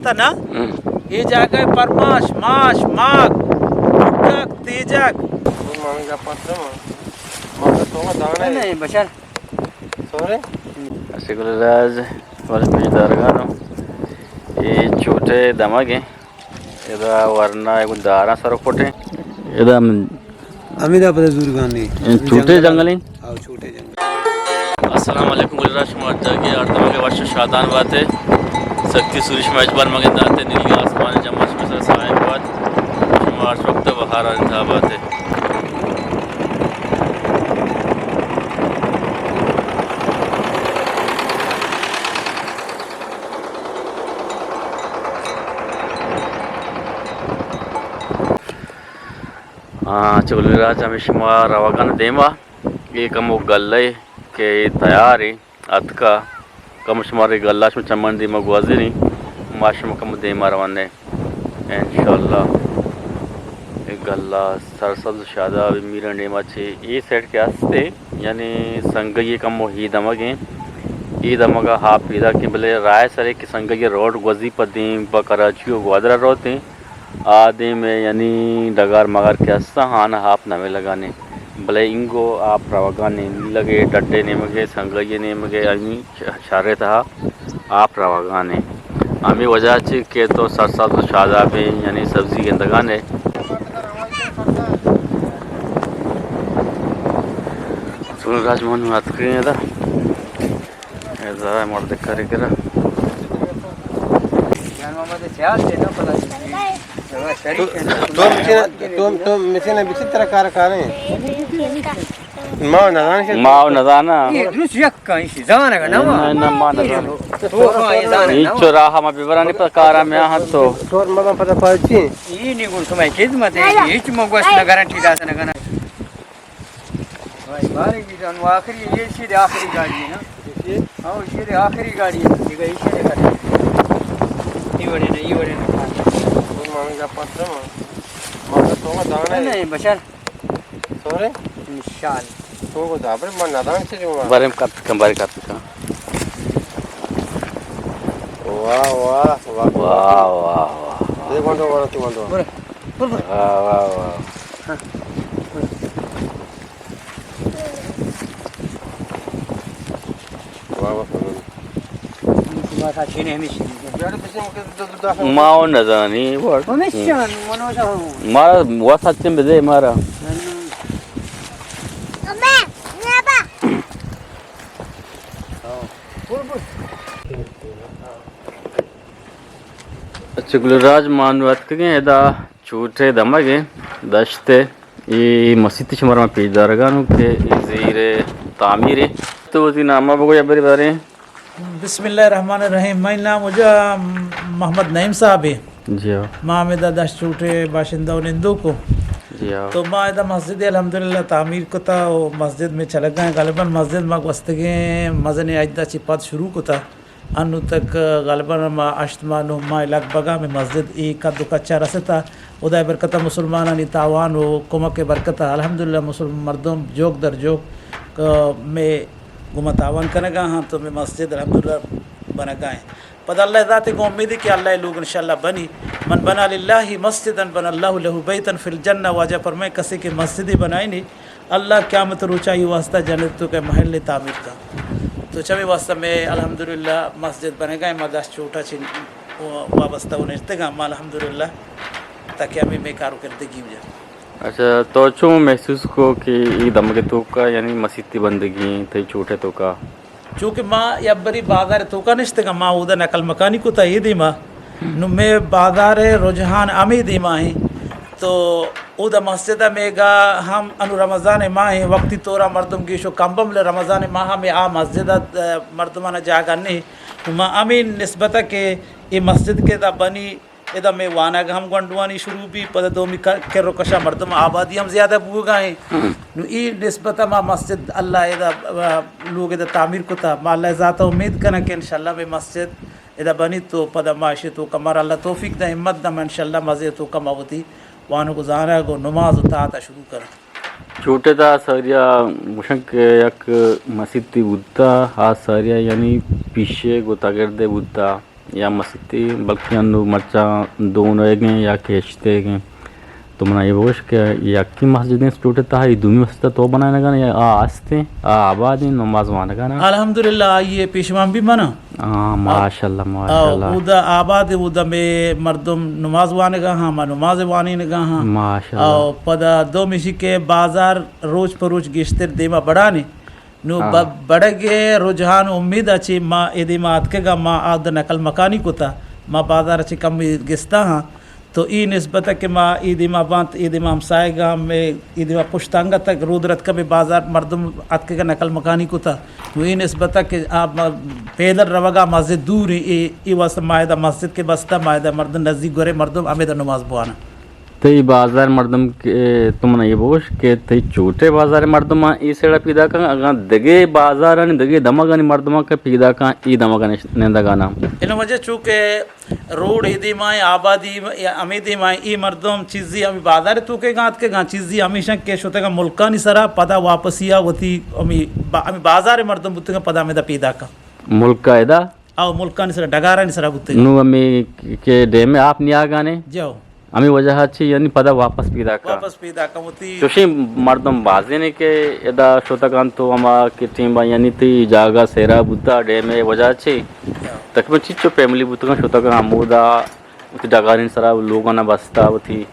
تا نا؟ ہم۔ اے جاگہ پرماش، ماش، ماگ، گڈک، تیجگ۔ مامی جا پتہ ما۔ ماما تو دانے۔ نہیں، بشر۔ سورے؟ اسے گل راج، ول پیش دارگانو۔ اے چوٹے دمگ ہیں۔ ادا ورنا گوں داراں سر کٹیں۔ ادا من ہمیں دا پتہ زورگانی۔ اے چھوٹے جنگل۔ جنگل ہیں؟ آؤ، چھوٹے جنگل۔ السلام علیکم گل راج، شما جاگے ہر دمگے وش و شادان باتے۔ سختی سوری شما اجبال مگن داتے، نیلی آسمان جمع شما سر صاحب بات۔ شما ہر وقت بہار انتہا باتے۔ ہاں، چہ گل راج ہمیشہ ما روگان دیما۔ اے کمو گلہ کہ اے تیار ایں، اتکا۔ کم شمارے گلہ شما چمن دیما گوازینی۔ ما شما کم دیما روانے۔ انشاءاللہ۔ اے گلہ سرسبز شاداب میران دیما چے اے سیٹ کے ہستے۔ یعنی سنگئی کمو ہی دمگ ہیں۔ اے دمگا ہاپ پیدا کہ بلے رائے سرے کہ سنگئی روڈ گوزی پہ دیم پہ کراچی و گوادر روتیں۔ آ دیم ء یعنی ڈگار مگار کہ استاں، آناں آپ نہ ملگانے، بلے اینگو آپ روگانے، نیلگے، ڈڈے نیمگے، سنگئی نیمگے، ہمی شہر ء تہا آپ روگانے۔ ہمے وجہ چی کہ تو سرسبز و شادابیں یعنی سبزی گندگانے۔ سون راج من اتکگیں ادا۔ اے زرا مرد کاری کرا۔ جان محمد چیا سے نا پتا۔ تو، تو مشین، تو، تو مشین بیچی ترا کار کاریں۔ ما نزان کہ ما نزانا۔ اے درست یک کائیں سی زانا کا نہ، نہ، ما نزان۔ تو کا اے زانا۔ اے چورا ہم ببرانی پر کارا میں آہت تو۔ تو ما پتا پاچی۔ اے نہیں گل تمہیں خدمت ہے، ہیچ مگوس نہ گارنٹی داتا نہ کنا۔ بھائی، بارے کی جان، وہ آخری، یہ شیر آخری گاڑی ہے نا؟ یہ؟ ہاں، یہ شیر آخری گاڑی ہے، یہ گئی شیر ہے۔ یہ وڑے نا، یہ وڑے نا۔ وہ ماما جا پتہ ما۔ ماما تو ما دانا ہے۔ نہیں، بشر۔ سورے؟ انشاءاللہ۔ تو کو دابر ما ندان سے جو۔ بارے کت کم، بارے کت کم۔ واہ، واہ، واہ۔ واہ، واہ، واہ۔ یہ بندو، بندو، بندو۔ برے، برے، برے۔ واہ، واہ، واہ۔ ما و نزانی وڑ۔ ہمیشہ من وشا ہوں۔ مارا وس ہچم بدے مارا۔ اچھا، گل راج مان اتکگیں ادا۔ چوٹے دمگ ء دشت ء اے مسیت شمارا من پیش دارگانوں کہ اے زیر تعمیر ء۔ تو وتی نام ء بگو یا بری باریں۔ بسم اللہ الرحمن الرحیم۔ مئی نام اجا محمد نعیم صاحب ہے۔ جی ہاں۔ ما ہمیدا دشت چوٹے باشندہ و نندوکو۔ جی ہاں۔ تو ما ادا مسجد الحمدللہ تعمیر کتا و مسجد میں چلگا ہیں۔ غالباً مسجد ما گوستگیں مزن اجدا چی پد شروع کتا۔ انو تک غالباً ما ہشت ماہ، نو ماہ لگ بگا میں مسجد ای قد و کچا رستا۔ خدای برکتا مسلمانانی تعاون و کمک برکتا الحمدللہ مسلم مردم جوک در جوک، ک-، میں گما تعاون کنگا ہاں تو میں مسجد الحمدللہ بنگا ہیں۔ پد اللہ ذات کو امید کہ اللہ لوگ انشاءاللہ بنی۔ من بنا للہ مسجدا بنا اللہ لہ بیتا فی الجنہ، واجہ فرمائے کسے کہ مسجد بنائنی اللہ قیامت روچا ای واسطہ جنت تو کہ محل تعمیر کا۔ تو چمی واسطہ میں الحمدللہ مسجد بنگا ہے، ما دشت چوٹا چی وابستہ و نشتگا، ما الحمدللہ تاکہ ہمیں میں کارو کردگی ہو جا۔ اچھا، تو چون محسوس کو کہ ای دمگ توکا یعنی مسیتی بندگی ہیں تئی چوٹے توکا؟ چونکہ ما یک بری بازار توکا نشتگاں، ما اودا نقل مکانی کتا اے دیما۔ نو مے بازار رجحان ہمے دیما ہیں۔ تو اودا مسجد میگا ہم انو رمضان ماہ ہیں، وقتی طورا مردم گیشو کم بم، بلے رمضان ماہ میں آ مسجد مردمانا جاگہ نہیں۔ نو ما ہمیں نسبت کہ اے مسجد کے دا بنی ادا مئے وانگ ہم گونڈوانی شروع بی، پدا دومی ک-، کر و کشا مردم آبادی ہم زیادہ بوگا ہیں۔ ہم۔ نو ای نسبت ما مسجد اللہ ادا، آ، لوگ ادا تعمیر کتا۔ ما اللہ ذات امید کناں کہ انشاءاللہ مئے مسجد ادا بنی تو پدا ما اشی توکا مارا اللہ توفیق دا، ہمت دا، ما انشاءاللہ مزے توکا ما وتی وانگ و زانگ و نماز و طاعتا شروع کناں۔ چوٹے تا ساریا گوشن کہ یک مسیتی بوتا، آ ساریا یعنی پیشے گو تگردے بوتا۔ یا مسیتے، بلکہ انو مرچاں دو نویگیں یا کہ ہشتیگیں۔ تو منا اے بگوش کہ یکی مسجدیں سٹوٹ تہا اے دومی مسجد تو بنائینگا یا آ ہستیں، آ آبادیں نماز وانگا نا؟ الحمدللہ، آئی پیشمان بھی منا۔ ہاں، ماشاءاللہ، آ، ماشاءاللہ۔ اودا آباد، اودا میں مردم نماز وانگا ہاں، ما نماز وانینگا ہاں۔ ماشاءاللہ۔ او پدا دومیشی کہ بازار روچ پہ روچ گیشتر دیما بڑانے۔ نو ہاں۔ ب-، بڑگ ءِ رجحان ءُ امید ءَ چہ ما اے دیم ءَ اتکگ ءُ ما آ دہ نقل مکانی کتا، ما بازار ءَ چہ کمی گستا ہاں۔ تو ای نسبت ءَ کہ ما ای دیم ءَ بانت، ای دیم ءَ ہمسائگ ءَ مئے ای دیم ءَ پشت انگت ءَ رود رتکہ، مئے بازار مردم اتکگ ءُ نقل مکانی کتا۔ نو ای نسبت ءَ کہ آ م-، پیدل روگ ءَ مسجد دور ایں، ای، ای واسطہ ما ادا مسجد کہ بستہ، ما ادا مردم نزیک گورے مردم ہمیدا نماز بواناں۔ تئی بازار مردم کہ تو من اے بوش کہ تئی چوٹے بازار مردماں اے سیڑا پیدا کن، اگاں دگے بازارانی دگے دمگانی مردماں کہ پیدا کن اے دمگانی نندگانا۔ انو وجہ چونکہ روڈ اے دیمائیں، آبادی ہمے دیمائیں، اے مردم چیزی ہمے بازار توکے گانت کہ گاں چیزی ہمیشن کہ شتگاں ملکانی سرا، پدا واپسی آ وتی ہمے با-، ہمے بازار مردم بوتگاں پدا ہمیدا پیدا کن۔ ملک ادا؟ او ملکانی سرا، ڈگارانی سرا بوتگاں۔ نو ہمے کہ ڈیم آپ نیاگانے؟ جو۔ ہمے وجہ ءَ چہ یعنی پدا واپس پیداک ءَ۔ واپس پیداک ءَ وتی۔ چوشیں مردم بازینے کہ ادا شتگ انت تو ہما کہ ٹیم ءَ یعنی تئی جاگہ سیرا بوتا ڈیم ءِ وجہ ءَ چہ۔ یا۔ تقریباً چنچو فیملی بوتگ انت شتگ انت ہمودا وتی ڈگارانی سرا لوگاں بستا وتی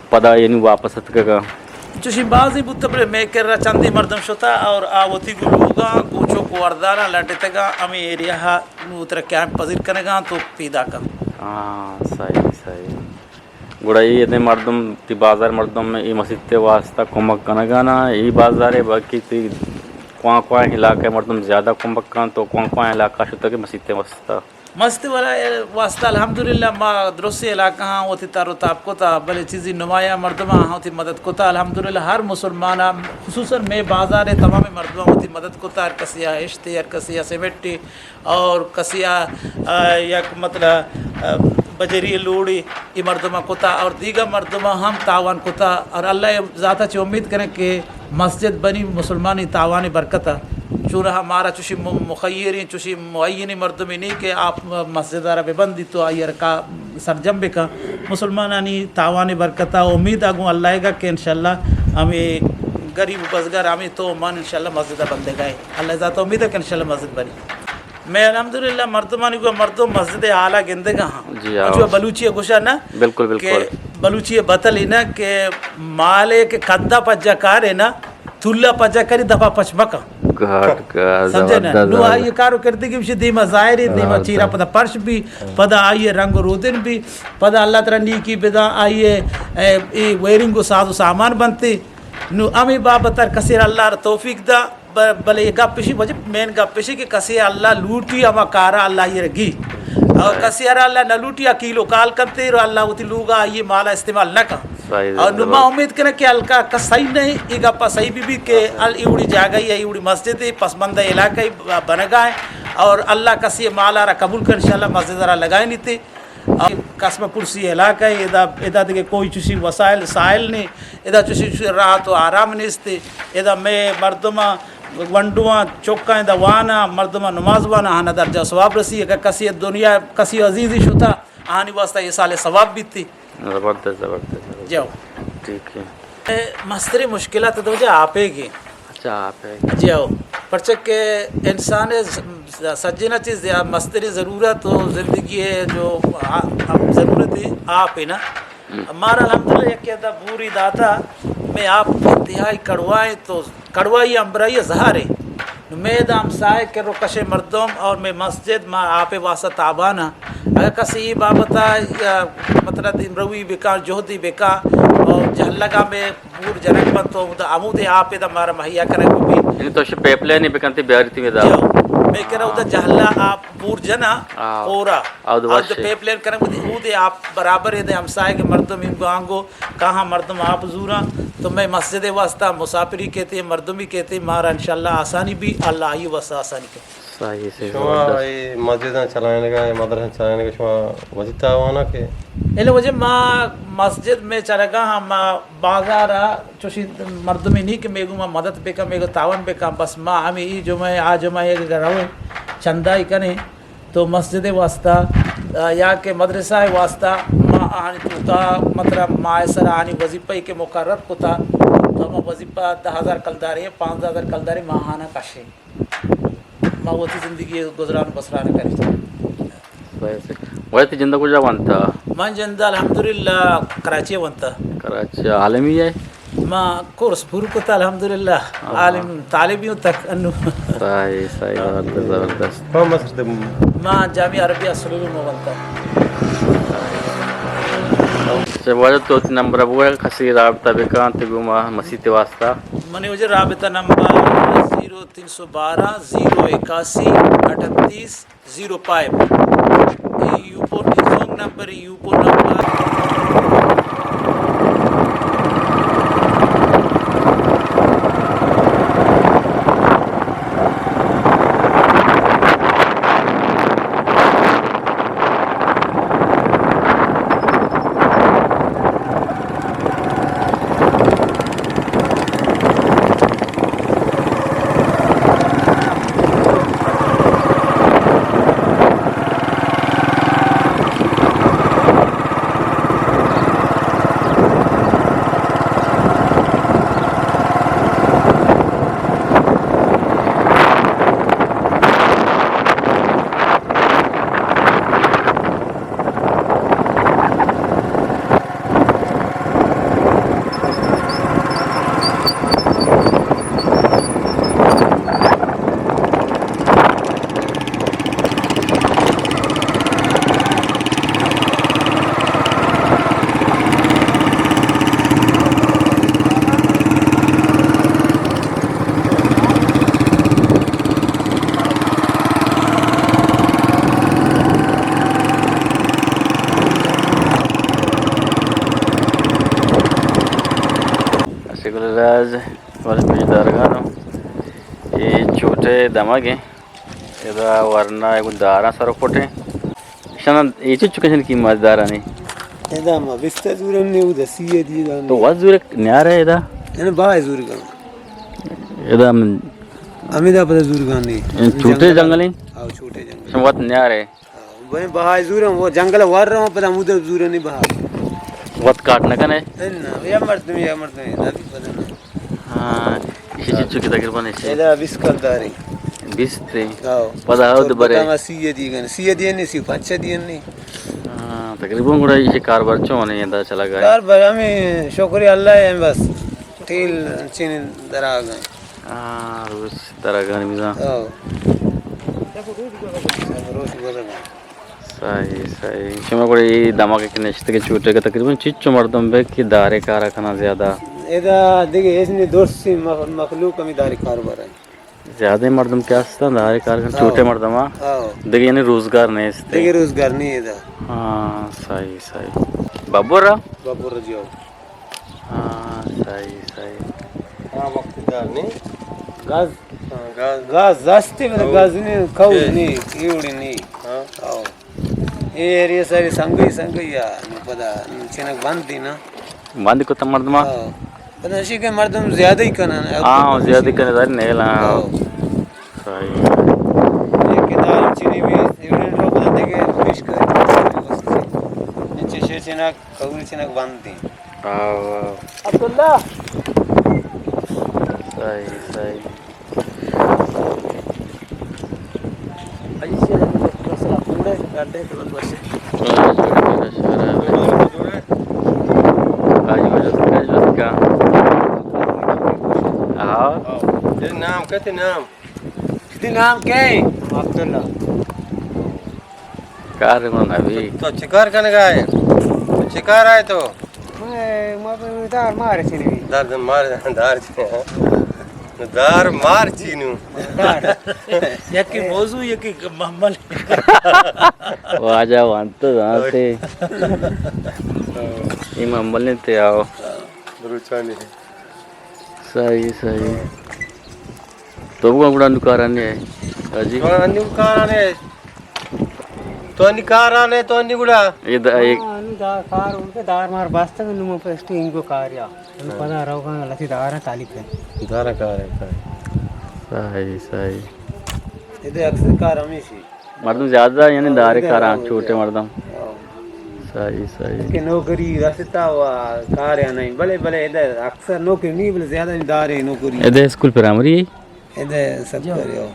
پدا یعنی واپس اتکگ انت۔ چوشیں بازیں بوتا بلے مئے کرا چندے مردم شتا اور آ وتی گوں لوگاں کوچو کورداراں لڈتگ انت ہمے ایریا ءَ نوں ترا کیمپ پذیر کنگ انت تو پیداک انت۔ ہاں، صحیح، صحیح۔ گڑا اے ادیں مردم، تئی بازار مردم اے مسیت ءِ واسطہ کمک کنگ ءَ نہ، اے بازار ءَ باقی تئی کوان کوان علاقہ ءِ مردم زیادہ کمک کنت تو کوان کوان علاقہ شتگ مسیت ءِ واسطہ؟ مسیت والا واسطہ الحمدللہ ما درستیں علاقہ ہاں وتی تر و تاب کتا، بلے چیزی نمایاں مردم ہاں وتی مدد کتا۔ الحمدللہ ہر مسلمان ءَ، خصوصاً مئے بازار ءِ تمام مردم وتی مدد کتا، ہر کسی ءَ اشتے، ہر کسی ءَ سیمنٹے، اور کسی ءَ، آ، یک مطلب، آ، بجری لوڑی ای مردماں کتا اور دیگر مردماں ہم تعاون کتا اور اللہ ءِ ذات ءَ چہ امید کنیں کہ مسجد بنی مسلمانی تعاون برکت ءَ چونہا مارا چوشی م-، مخیریں، چوشی معینی مردمی نی کہ آپ مسجد ءَ را ببندی تو آئی ءَ را کا-، سرجم بکن۔ مسلمانانی تعاون برکت ءَ امید ءَ گوں اللہ ءَ گا کہ انشاءاللہ ہمے غریب و بزگر ہمے تو من انشاءاللہ مسجد ءَ بندگا ایں۔ اللہ ءِ ذات ءَ امید ءَ کہ انشاءاللہ مسجد بنی۔ مئے الحمدللہ مردمانی گوں مردم مسجد ءِ حال ءَ گندگ ءَ ہاں۔ جی ہاں۔ انچو بلوچی ءَ گوشاں نا، بلکل، بلکل۔ کہ بلوچی ءِ بتل ای نا کہ مالے کہ کندہ پجا کارے نا، تلا پجا کری دپا پچ مکن۔ گاڈ، گاڈ، سمجھے نا؟ زبردست، نو زبردست۔ آئی کارو کردگی بشی دیما ظاہر ای، دیما زبردست۔ چیرا پدا پرش بی، پدا آئی رنگ و رودن بی، پدا اللہ ترا نیکی بدا، آئی اے، اے ویرنگ و ساز و سامان بنتے۔ نو ہمے بابت ہر کسے را اللہ را توفیق دا۔ ب-، بلے اے گپ اشی، واجہ مین گپ اشی کہ کسے اللہ لوٹی ہما کارا اللہ آئی را گی۔ اور صحیح۔ کسے را اللہ نہ لوٹی، آ کیلو کال کنتے رو اللہ وتی لوگا آئی مالا استعمال نہ کن۔ صحیح، اور نو ما زبردست۔ امید کنیں کہ ہلکا کس صحیح نہیں، اے گپا صحیح بی بی کہ ال ایوڑی جاگہ ای، ایوڑی مسجد ای، پسماندہ علاقہ ای بنگا ہے اور اللہ کسے مالا را قبول کن، انشاءاللہ مسجد را لگائے نیتے۔ اور قسم پرسی علاقہ ہے، ادا، ادا دیگہ کوئی چوشی وسائل سائل نہیں، ادا چوشی، چوشی راحت و آرام نیست، ادا مئے مردماں ونڈواں چکاں ادا واناں، مردماں نماز واناں، آہاں درجہ ثواب رسی۔ اگہ کسی دنیا کسی عزیزی شتا، آہانی واسطہ ایصال ثواب بیتی۔ زبردست، زبردست، زبردست۔ جو۔ ٹھیک ہے۔ اے مستری مشکلات تو جا آپے گی۔ اچھا، آپ ہے۔ جی ہو، پرچہ کہ انسان ءِ س-، سجینہ چیز یا مستری ضرورت و زندگی ءِ جو آ-، ضرورت ہے، آپ ہے نا۔ ہم۔ مارا الحمدللہ یک ادا بوری داتا، میں آپ انتہائی کڑوائیں تو کڑوائی امبرائی زہر ہے۔ میں دا ہمسائے کہ رو کشے مردم اور میں مسجد ما آپ واسطہ تابانا۔ اگر کسی ای بابتا یا مطلب امروی بکا، جہدی بکا اور جہلگا میں بور جنگ بنت تو دا ہمودے آپ دا مارا مہیا کنگ بی۔ یعنی تو شی پیپ لائن بکنتی بیاری تی دا۔ جی ہو۔ میں کرا دا جہلا آپ بور جنا آ، پورا۔ آ، دا آ، دا وشی۔ پیپ لائن کنگ بی، او دے آپ برابر ہے دے ہمسائے کے مردم ہم گانگو، کہاں مردم آپ زورا، تو میں مسجد واسطہ مسافری کہتے، مردمی کہتے، مارا انشاءاللہ آسانی بی، اللہ آئی واسطہ آسانی کہتے۔ صحیح، صحیح، شما زبردست۔ اے مسجداں چلائینگا، اے مدرسہ چلائینگا شما وتی تاوانا کہ؟ اے لو وجہ ما مسجد میں چلگا ہم ما بازارا چوشی مردمی نی کہ میگو ما مدد بکا، میگو تاوان بکا، بس ما ہمیں ای جمعہ، آ جمعہ ایک رویں، چندائی کنیں، تو مسجد واسطہ یا کہ مدرسہ ءِ واسطہ ما آہانی توکا، مطلب، ماہ ءِ سرا آہانی وظیفہ ءَ کہ مقرر کتا، تو ہما وظیفہ دہ ہزار کلدارے، پانزدہ ہزار کلدارے ما آہانا کشیں۔ ما وتی زندگی ءِ گزران بسران کنیں۔ صحیح، صحیح۔ وجہ تئی جند کجا ونتا؟ من جند الحمدللہ کراچی ونتا۔ کراچی عالمی ئے؟ ما کورس پورو کتا الحمدللہ۔ ہاں۔ عالم طالبی ہوں تک انو۔ صحیح، صحیح، زبردست، زبردست۔ کون مدرسہ؟ ما جامعہ عربیہ سلولو ما ونتا۔ اچھا، واجہ تو وتی نمبر بگو، کسی رابطہ بکن تو گو ما مسیت واسطہ۔ منی وجہ رابطہ نمبر زیرو تین سو بارہ زیرو اکاسی اٹھتیس زیرو فائیو۔ اے یوپو، اے زونگ نمبر، اے یوپو نمبر۔ اسے گل راج والے پیش دارگانو، اے چوٹے دمگ ایں۔ ادا ورنا ءَ گوں داراں سر ءَ کٹیں۔ ایشاں اے چنچو کشن قیمت دارانی؟ ادا ما بیست ءَ زورن نی، اودا سی ءَ دیگان۔ تو وت زورگ نیارے ادا؟ یعنی بہا زورگان۔ ادا من ہمیدا پدا زورگان نی۔ اے چھوٹے جنگل۔ جنگل ایں؟ آؤ، چھوٹے جنگل۔ شما وت نیارے؟ آؤ، بھئی بہا زورن، وہ جنگل ور رہا ہوں، پدا ہمودا زورن نی بہا۔ وت کاٹ نہ کنے؟ نہ، یا مردم، یا مردم، نہ بھی پدا نہ۔ ہاں، ایشی چنچو کہ تقریباً ایشی؟ ادا بیست کلدارے۔ بیست ایں؟ ہاں۔ پدا ہود برے؟ پدا ما سی ءَ دیگن۔ سی ءَ دیگن نی، سی ءُ پنچ ءَ دیگن نی۔ ہاں، تقریباً گڑا ایشی کاروبار چون ایں ادا چلا گئے؟ کاروبار ہمیں شکر اللہ ایں بس۔ تیل چین دراگ ایں۔ ہاں، روچ دراگانی میزان۔ ہاں۔ روچ گزرگا۔ صحیح، صحیح۔ شما گڑا اے دمگ کہ نشتگ ئے چوٹگ ءَ تقریباً چنچو مردم بہ کہ دارے کارا کناں زیادہ؟ ادا دگہ ہچ نی، درسیں مخ-، مخلوق ہمیں دارے کاروبار ایں۔ زیادہ مردم کہ ہستاں دارے کار کناں، ہاں۔ چوٹے مردم ہاں۔ ہاں۔ دگہ یعنی روزگار نیست۔ دگہ روزگار نی ادا۔ ہاں، صحیح، صحیح۔ بابور ءَ؟ بابور ءَ جی ہو۔ ہاں، صحیح، صحیح۔ ہاں، وقت دار نی۔ گاز۔ ہاں، گاز۔ گاز ہستی، بلے او۔ گاز نی، کور اے۔ نی، ایوڑی نی۔ ہاں۔ او۔ اے ایریا ساری سنگئی، سنگئی یا، نو پدا چنک بند دی نا۔ بند کتا مردم؟ ہاں۔ پدا اشی کہ مردم زیادہ ہی کنن۔ ہاں، زیادہ ہی کنن، زیادہ نیل، ہاں۔ ہاں۔ صحیح۔ یہ کہ دار چینی بھی، ایوڑی رو پدا دیگہ پیش کر۔ نیچے شیر چنک، کور چنک بند دی۔ ہاں، ہاں۔ عبداللہ۔ صحیح، صحیح۔ ہاں۔ تئی نام کئے، تئی نام؟ تئی نام کئے؟ عبداللہ۔ کار من نبی۔ تو چکار کنگا ئے؟ چکار آئے تو؟ میں، ما دار مار چینی۔ دار، دار مار، دار چینی۔ دار مار چینو۔ دار۔ یکی موضوع، یکی محمل۔ واجہ وانت زانتے۔ اے محمل نے تے آؤ۔ بلوچانی۔ صحیح، صحیح۔ تو بگو گڑا نو کارانے ئے؟ راجی؟ تو نو کارانے ئے؟ تو نو کارانے، تو نو گڑا؟ اے دا، اے ہاں، نو دا کار اڑ کے دار مار بستگ، نو من پشت انگو کاریا۔ نو پدا روگاں لتی دارا کالی پہ۔ دارا کار ہے، کار۔ صحیح، صحیح۔ اے دے اکثر کار ہمیشی۔ مردم زیادہ یعنی ہاں، دارے ادھر کاراں ہاں، چھوٹے ادھر۔ مردم۔ ہاں۔ صحیح، صحیح۔ کہ نوکری رستا و کار یا نہیں، بلے، بلے ادھر اکثر نوکری نہیں، بلے زیادہ نہیں دارے نوکری۔ ادھر اسکول پرائمری ہے؟ ادھر سب جو۔ کرے ہو۔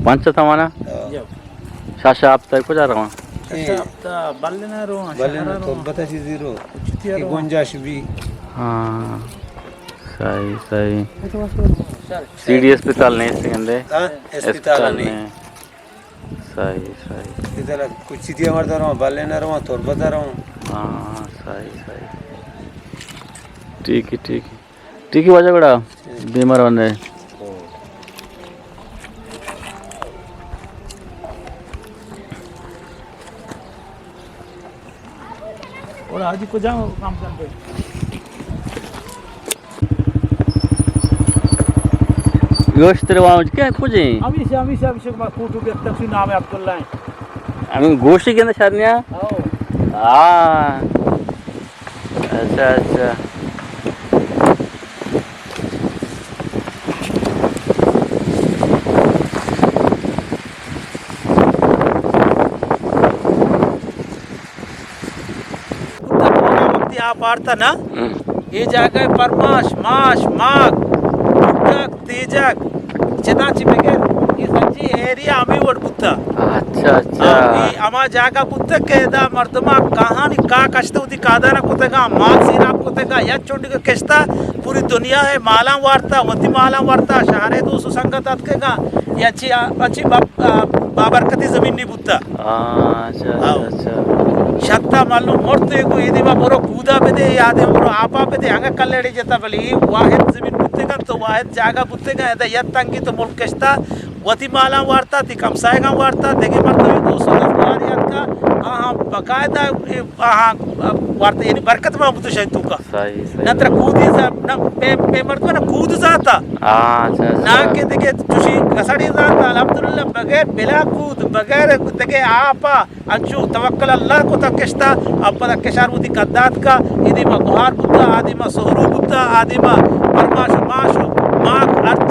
پنچ تمانا؟ ہاں۔ جو۔ شاشا آپ تک کجا رواں؟ اے۔ شاشا آپ تا بلے نہ رو، بلے شہر نہ رو۔ تربت چیزی رو۔ چھٹی کہ رو۔ گنجائش بھی۔ ہاں۔ صحیح، صحیح۔ سی ڈی اسپتال نہیں اس گندے؟ ہاں، اسپتال اسپتال نہیں۔ نہیں۔ صحیح، صحیح۔ ادھر کچھ چیزیں مردہ رہا، بلے نہ رہا، تربت رہا۔ ہاں، صحیح، صحیح۔ ٹھیک ہے، ٹھیک ہے۔ ٹھیک ہے واجہ گڑا، بیمار ہونے۔ اور حاجی کجا کام کرتے؟ گوشت روان کیا کجیں؟ ہمیشہ، ہمیشہ، ہمیشہ ما فوٹو گرفتگ، سی نام عبداللہ ہیں۔ ہمیں گوشت کے اندر شرنیا؟ او۔ ہاں۔ اچھا، اچھا۔ بوتگ، وقتی آپ آرتا نا، ہم۔ اے جاگہ پرماش، ماش، ماگ، بڈگ، تیجگ، چدا چی بگر، اے سجی ایریا ہمے وڑ بوتا۔ اچھا، اچھا۔ ہاں، اے ہما جاگہ بوتا کہ ادا مردماں کاہانی کاہ کشتا، وتی کادانا کتگا، مال سیراب کتگا، یا چنڈی کشتا، پوری دنیا ہے مالاں وارتا، وتی مالاں وارتا، شہرے دوست و سنگت اتکگا، یا چی، اچی با-، بابرکتی زمین نہیں بوتا۔ ہاں، اچھا، اچھا، ہاں۔ اچھا۔ شتا معلوم مرتے کو، ایدی ما برو کودا بدے، یا دے برو آپا بدے، انگا کلڑے جتا، بلے اے واحد زمین بوتگا، تو واحد جاگہ بوتگا، ادا یک تنگی تو ملک کشتا، وتی مالاں وارتا، تی کمسائگاں وارتا، دگہ مردمے دوست و دزگواری اتکا، آہاں باقاعدہ، اے، آہاں وارتا، یعنی برکت ما بوتو شاید توکا۔ صحیح، صحیح۔ نہ ترا کودی زا-، نہ پے-، پے مردم نہ کود زاتا۔ ہاں، اچھا، اچھا۔ نہ کہ دگہ چوشی کسڑی زاتا، الحمدللہ، بغیر بلا کود، بغیر دگہ آپا، انچو توکل اللہ کتا کشتا، اب پدا کشار وتی قدات کا، ایدی ما گوہار بوتا، آدی ما سہرو بوتا، آدی ما پرماش و ماش و ماک ہر